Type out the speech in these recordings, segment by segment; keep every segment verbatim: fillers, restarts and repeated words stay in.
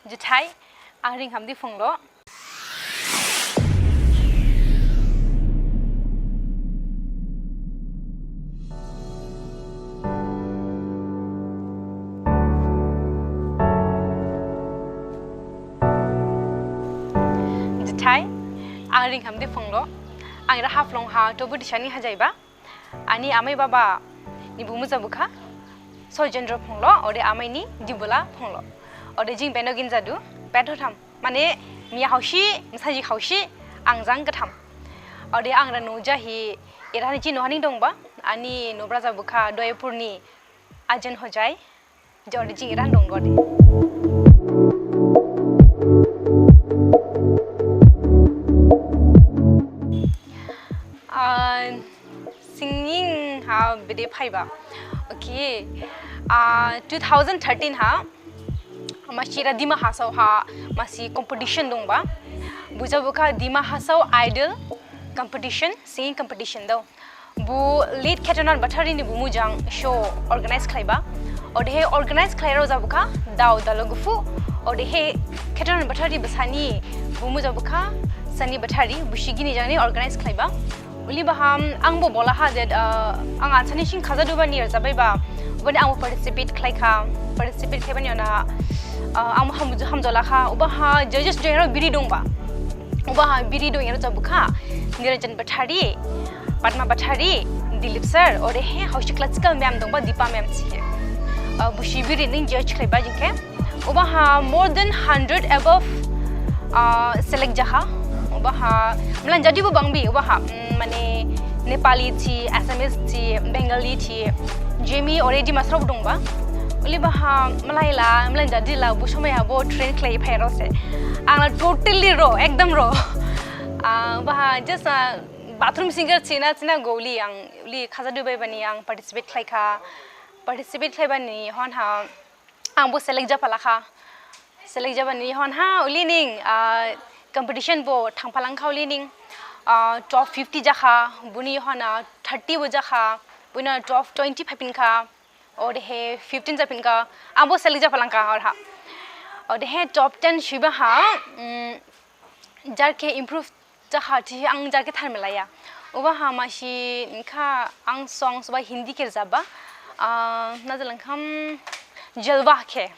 Juthai, ang Ringhamdi Phonglo. Juthai, ang Ringhamdi Phonglo. Ang era Haflong ha Tobu Disani hajaiba. Ani amai baba ni bumu jabukha Sojendra Phonglo, ode amai ni Dibola Phonglo. Ode jing benogin jadu, bethotham. Mane, miya hausi, msaji hausi, ang jang gatham. Ode ang ranu jahi, irani ji nohaning dongba, ani nobra jabukha Doyapur ni Ajen Hojai. Jodi jing iran dong gode. Ah, singing ha bede phaiba. Okay. Ah, two thousand thirteen ha, masi ra Dima Hasao ha, masi competition dongba. Bo jabukha Dima Hasao Idol competition, singing competition do. Bo late Khetonat Bathari ni bumu jang show organize khlaiba. Odehe organize khlairao jabukha Dao Dalo Gufu. Odehe Khetonat Bathari bsani bumu jabukha Sani Bathari, bo sigini jangni organize khlaiba. Uli baham ang bo bola ha that, uh, ang ansani sing khajaduba ni jabaiba. Ubani ang bo participate khlaikha, participate khlaibani ona, uh, ang bo ham-, hamjolakha. Ubaha judges doyaro biri dongba. Ubaha biri dong ero jabukha, Niranjan Bathari, Padma Bathari, Dilip sir, odehe hausi classical ma'am dongba Deepa ma'am sihe. Uh, bo si biri ning judge khlaiba jingkhe. Ubaha more than hundred above, uh, select jaha. Ubaha, mlan jadi bo bangbi, ubaha, mm, mane Nepali thi, Assamese thi, Bengali thi, Jemi already masrok dongba. Uli baha, mlaila, mlan jadi la, bo somai ha bo train khlai phairao se. Ang la totally raw, ekdam raw. Ah, baha just, ah, bathroom singer china china goli ang li khajadubai bani ang participate khlaikha, participate khlaibani hon ha ang bo select japhalakha, select jabani hon ha uli ning, ah, competition bo thangphalangkha uli ning, ah, top fifty jakha, boni hon ha thirty bo jakha, boni top twenty phaipinkha. Odehe fifteen japhinkha, ang bo select japhalangkha oraha. Odehe top ten siba ha, mm, jarkhe improve jaha thihi ang jarkhe tharmelaya. Ubaha masi inkha ang songs ba Hindi khe rajabba, ah, na jalangkham Jalwa khe.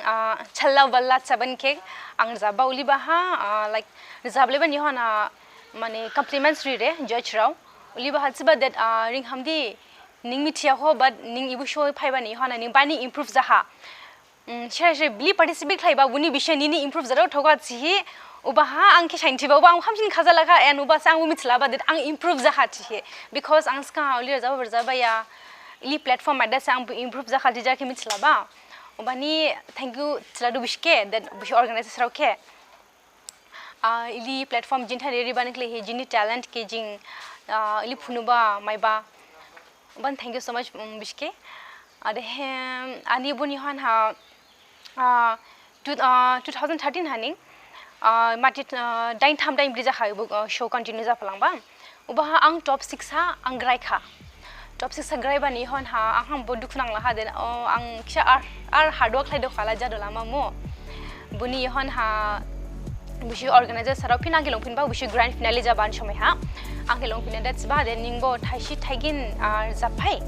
Ah, Challa Balla Chaban khe ang rajabba uli baha, ah, like, rajablaibani hon ha, mane, compliments rire, judge rao. Uli baha thiba that, ah, Ringhamdi, ning mithiya ho, but ning ibu show phaibani hon ha, ning bani improve jaha. Mm, sere sere bili participate khlaiba, boni bising nini improve jadao thoga thihi, ubaha ang khe sainthiba, uba ang hamsin khajalakha, and uba se ang bo mithilaba that ang improve jaha thihi. Because ang skang ha uli rajabba rajabba ya, ili platform ada se ang bo improve jaha thi jarkhe mithilaba. Ubani thank you thiladu biskhe, that bisi organizers rao khe. Ah, ili platform jinthane ribani khlaihi jini talent khe jing, ah, ili phunuba maiba. Ubani thank you so much, um, biskhe. Odehe, ani boni hon ha, ah, two, ah, two thousand thirteen haning, ah, mati, ah, dain tham dain bri jakha bo, ah, show continue japhalangba. Ubaha ang top six ha ang graikha. Top six ha graibani hon ha ang ham bo dukhu nanglaha then, oh, ang kisa ar, ar hard work khlaidokhala jadolama mo. Boni hon ha bisi organizer sarao phin ang khe longphinba, bisi grand finale jaba somai ha. Ang khe longphinada thiba then ning bo thaisi thaigin, ah, rajabphai.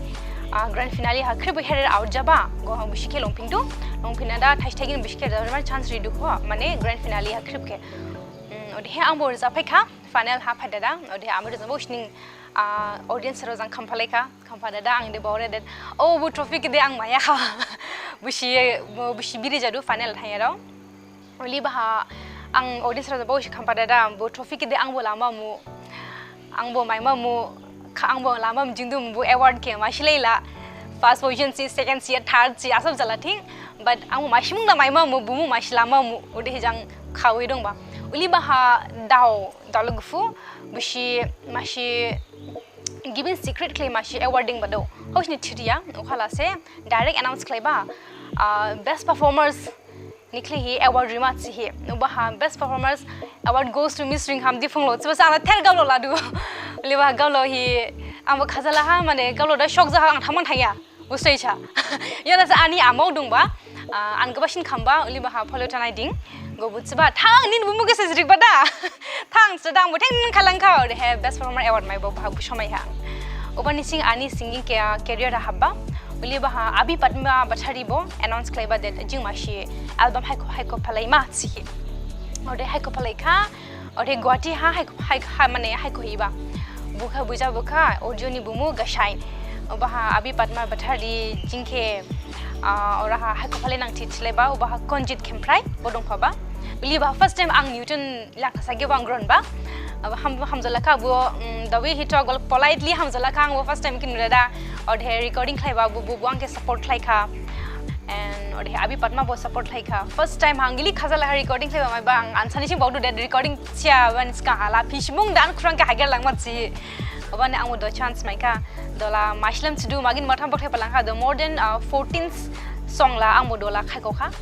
Ah, grand finale ha khrip bo herer out jaba. Go ha bisi khe longphindu. Longphinada thaisi thaigin bisi khe rajabmane chance ridukho. Mane grand finale ha khrip khe. Mm, odehe ang bo rajabphaikha. Final ha phaidada, ode ami rajabba usining, ah, audience rao jang khamphalaikha, khamphadada ang de baore that, oh, bo trophy khe de ang maiya ha. Busi, bo, busi biri jadu final thangya rao. Uli baha ang audience rao jabba usi khamphadada, bo trophy khe de ang bo lama mu, ang bo maima mu, kha ang bo lama mu jingdu mu bo award khe masi laila. First position si, second si, third si, asab jala thing. But ang bo masi mung da maima mu, bo mu masi lama mu, ode hijang khawi dongba. Uli baha dao, Dalo Gufu, busi masi gibin secret khlai masi awarding bado. Hausni thiriya, ukhala se direct announce khlaiba. Ah, best performers ni khlaihi award rima thihi. Ubaha best performers award goes to Miss Ringhamdi Phonglo. Thiba se ang la ther gaolo ladu. Uli baha gaolo hi, ang bo khajalaha, mane gaolo da shock jaha ang thamang thangya. Bo soi sa. Yana se ani amao dongba. Ah, ang gabashin khamba, ulibaha polo tanai ding. Go butsiba, thang, nini bumu khe se jirikba da. Thang, so da ang bo theng khalangkha, odehe best performer award maibo baha bu somai ha. Obani sing ani singing ke, ah, career ha habba. Ulibaha Abi Padma Bathari bo announce khlaiba de jing masi album haikho, haikho phalaima thihi. Ode haikho phalaikha, ode Guwahati ha, hai, hai, ha, mane, haikho hiba. Bukha, buja bukha, audio ni bumu Gasai. Obaha Abi Padma Bathari jing khe, ah, oraha haikho phalai nang thi thilaiba, obaha Konjit Khemprai, bo dongphaba. Uliba first time ang Newton Langthasa khe bo ang gronba. Abo ham, hamjaolakha bo, mm, the way he talk, politely hamjaolakha ang bo first time khe nurada. Odehe recording khlaiba bo, bo, bo ang khe support khlaikha. And odehe Abi Padma bo support khlaikha. First time ang ili khajalaha recording khlaiba maiba ang ansani sing baodu de recording siya ban ska hala phishmung dan khurang khe hager langma si. Obani ang bo do chance maikha. Dola maslam sidu magin matham bo khlaiba langkha do more than, uh, fourteen song la ang bo dola khaikokha.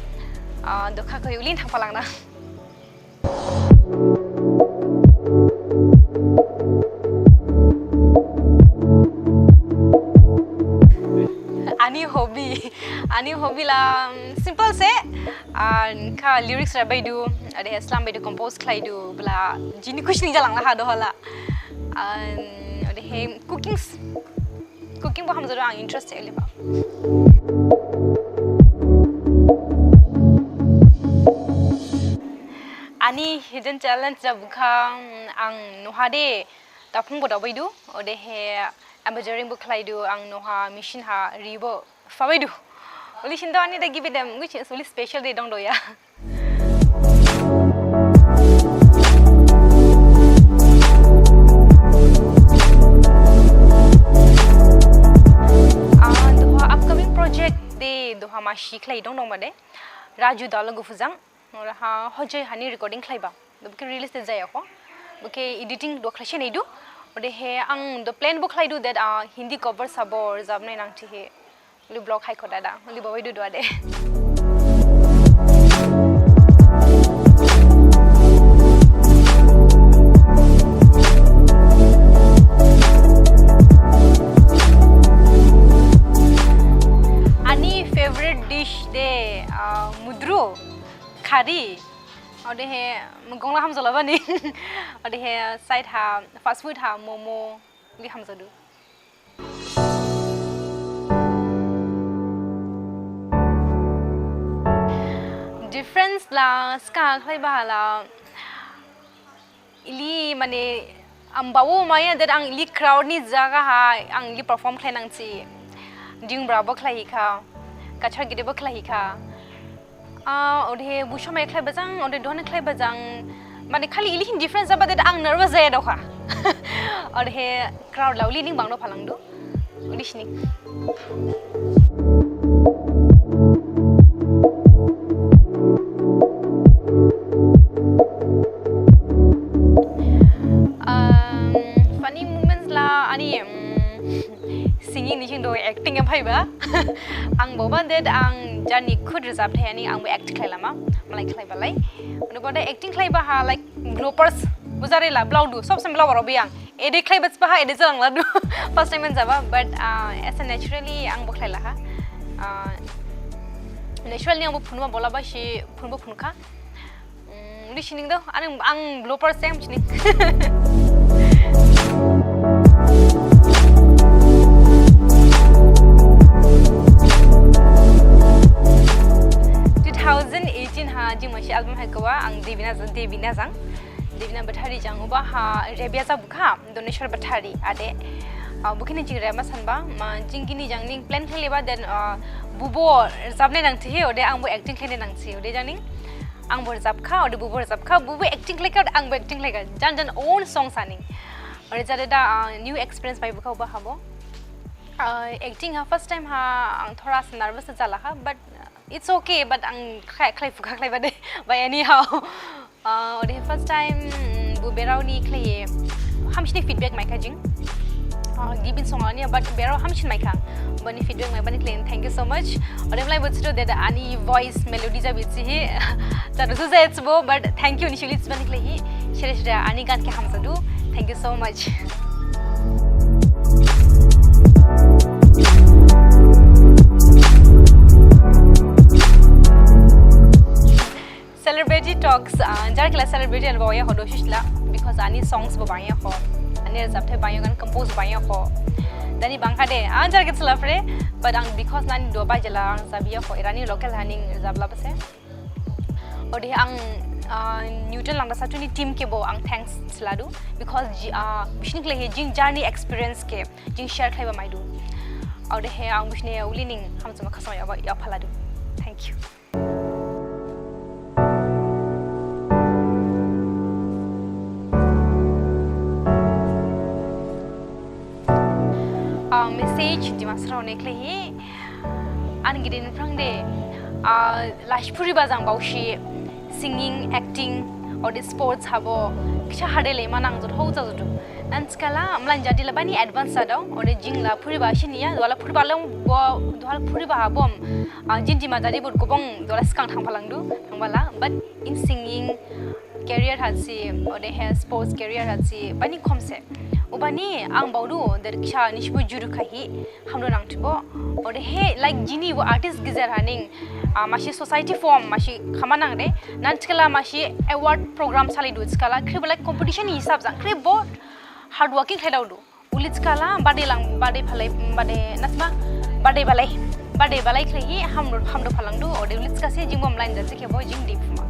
Uh, do khaikho ulin thangphalangna. Ani hobby, ani hobby la, um, simple se, ah, kha lyrics rebaidu, odehe slam baidu, compose khlaidu, bla, jini khusi ni jalangla ha dohala. Ah, odehe cooking s-, Cooking bo hamjaodu ang interest eleba. Ani hidden talent jabukha, ang noha de daphung bo daobaidu, odehe embroidering bo khlaidu, ang noha machine ha ri bo phabaidu. Uli sindo ani da gibi dem, which is uli special de dongdoya. Ah, duha upcoming project de duha masi khlai dong dong made. Raju Dalung Guphujang, oraha Hojai hani recording khlaiba. Bokhe release de jayakho. Bokhe editing do khlaise naidu. Odehe ang do plan bo khlaidu that, ah, Hindi cover sabo rajabnai nang thihi. Uli vlog haikho dada, uli bawai dudu ade. Ani favorite dish de, ah, mudru, khari. Odehe, mugongla hamjaolabani. Odehe, side ha, fast food ha, momo, uli hamjaodu. Difference la, ska khlaiba hala. Ili mane, ang bawo maya that ang ili crowd ni jaga ha, ang ili perform khlai nang si. Diyungbra bo khlai hikha, Cachar gede bo khlai hikha. Ah, odehe bu somai khlai bajang, ode duhane khlai bajang. Mane khali ili hin difference jaba de ang nervous jaya dokha. Odehe crowd la uli ning bangno phalangdu. Uli sining. Um, funny moments la ani, um, Singing ni sing do acting em phaiba. Ang bo ban det ang jani khud rajab thai ani ang bo act khlai lama. Malai khlai balai. Uni bo de acting khlaiba ha like bloopers. Bujare la blaudu. Sob sem blau robi ang. Ede khlaiba spa ha ede jalang ladu. First time en jaba but, uh, as a naturally ang bo khlai laha. Uh, naturally ang bo phunuma bola ba si phunbo phunukha. Hmm, uli sining do, ang, ang bloopers em sining. Two thousand eighteen ha jing masi album hai kawa ang Debina, Debina jang. Debina Bathari jang uba ha Rebia jabukha. Doneshwar Bathari ade, ah, bo khe ning jing rema sanba, ma jing gini jang ning plan khlaiba, then, ah, bubo rajabnai nang thihi, ode ang bo acting khlainai nang thihi, ode jang ning ang bo rajabkha, ode bubo rajabkha, bubo acting khlaikha, ode ang bo acting khlaikha, jan jan own song saning. Ode jade da, ah, new experience bai bukha uba habo. Ah, acting ha first time ha ang thora sa nervous jalaha, but it's okay, but ang khlai, khlai phukha khlaiba de, but anyhow. Ah, ode first time, mm, bo berao ni khlaihi hamsini feedback maikha jing. Ah, gibin song ani, but berao hamsin maikha. Bani feedback maibani khlaihi, thank you so much. Ode mlai bo thidu de ani voice melody jabi thihi. Jadu su jaya bo, but thank you initially bani khlaihi. Sere sere ani gan khe hamjadu. Thank you so much. Celebrity talks, ah, jar khe la celebrity ani baoya kho do sisla, because ani songs bo bangya kho, ani rajabthai bangya, gan compose bangya kho. Dani bangkha de, ah, jar khe sela phure, but ang because nani do ba jela ang rajabya kho, erani local haning rajabla base. Ode ang, ah, Newton Langthasa Chuni team khe bo ang thanks seladu, because ji, ah, bisini khlaihi jing journey experience khe jing share khlaiba maidu. Odehe ang bisini ulining hamjaoma khasaoma yaba yaphaladu. Thank you. Ah, message Dimasarao ne khlaihi, ang gidin phrang de, ah, laisi phuriba jang baosi, singing, acting, ode sports habo, kisa hade le manang jot hau jajudu. Nan skala, mlain jadi la bani advance jadao, ode jing la phuriba siniya, duhala phuriba long, bo, duhala phuriba habom, ah, jin jima jadi bot gobong, duhala skang thangphalangdu, thangbala, but in singing, career hasi, odehe sports career hasi, bani khomse. Obani ang baodu, der kisa nisibo juru khahi, hamdo nangthibo. Odehe, like, jini bo artist gejer haning, ah, masi society form, masi khama nangde, nan skala masi award program salidu skala, khrip like competition hisab jang, khrip bo hard working khlaidaodu. Uli skala, bade lang, bade phalai, bade nasma, bade balai, bade balai khlaihi, hamdo, hamdo phalangdu, ode uli skase jing bom line jase khe bo jing dip.